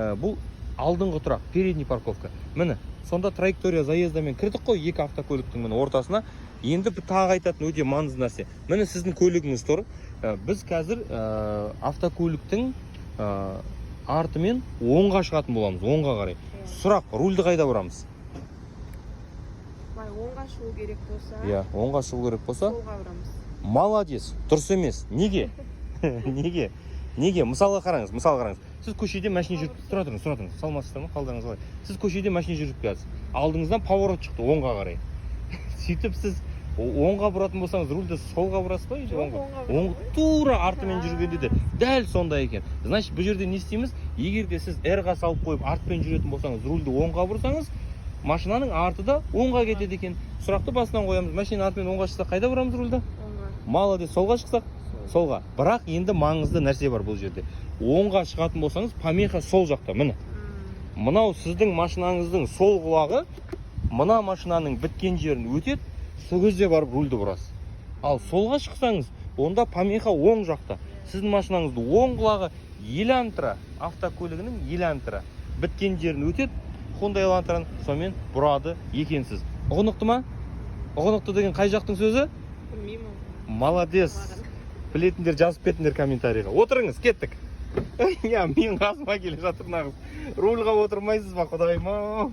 Бұл алдыңғы тұрақ, передний парковка. Міне, сонда траектория заездамен кірдік қой екі автокөліктің, міне, ортасына. Енді бір тағы айтатын өте маңызды нәрсе: міне, сіздің көлігіңіз тұр. Біз қазір автокөліктің артымен оңға шығатын боламыз, оңға қарай. Сұрақ: рульді қайда бұрамыз? Былай оңға шығу керек болса, Иә, оңға шығу керек болса, солға бұрамыз. Молодец, дұрыс емес. Неге? Мысалға қараңыз, мысалға қараңыз, сіз көшеде машина жүріп, тұра тұрыңыз, тұра тұрыңыз. Саламатсыздар ма, қалдарыңыз қалай? Сіз көшеде машина жүріп келатсыз, алдыңыздан поворот шықты оңға қарай. Сөйтіп сіз оңға бұратын болсаңыз, рульді солға бұрасыз ба или Жоқ, оңға? оңға Оң, бұрамын ғой. тура артымен жүргенде де дәл сондай екен. Значит, бұл жерде не істейміз? Егер де сіз R-ға салып қойып, артпен жүретін болсаңыз, рульді оңға бұрсаңыз, машинаның арты да оңға кетеді екен. Сұрақты басынан қоямыз: машинаның артымен оңға шықса, қайда бұрамыз рульді? Оңға. Молодец. Солға шықсақ? Солға. Бірақ енді маңызды нәрсе бар бұл жерде: оңға шығатын болсаңыз, помеха сол жақта, міне. Мынау сіздің машинаңыздың сол құлағы мына машинаның біткен жерін өтеді, сол кезде барып рульді бұрасыз. Ал солға шықсаңыз, онда помеха оң жақта, сіздің машинаңыздың оң құлағы Елантра автокөлігінің, Елантра біткен жерін өтеді, Хондай Элантраны, сонымен бұрады екенсіз. Ұғынықты ма? Ұғынықты деген қай жақтың сөзі? Білмеймін. Молодец. Білетіндер, жазып кетіңдер комментарийға. Отырыңыз, кеттік. Иә, менің қасыма келе жатыр нағыз. Рульға отырмайсыз ба, құдайым ау?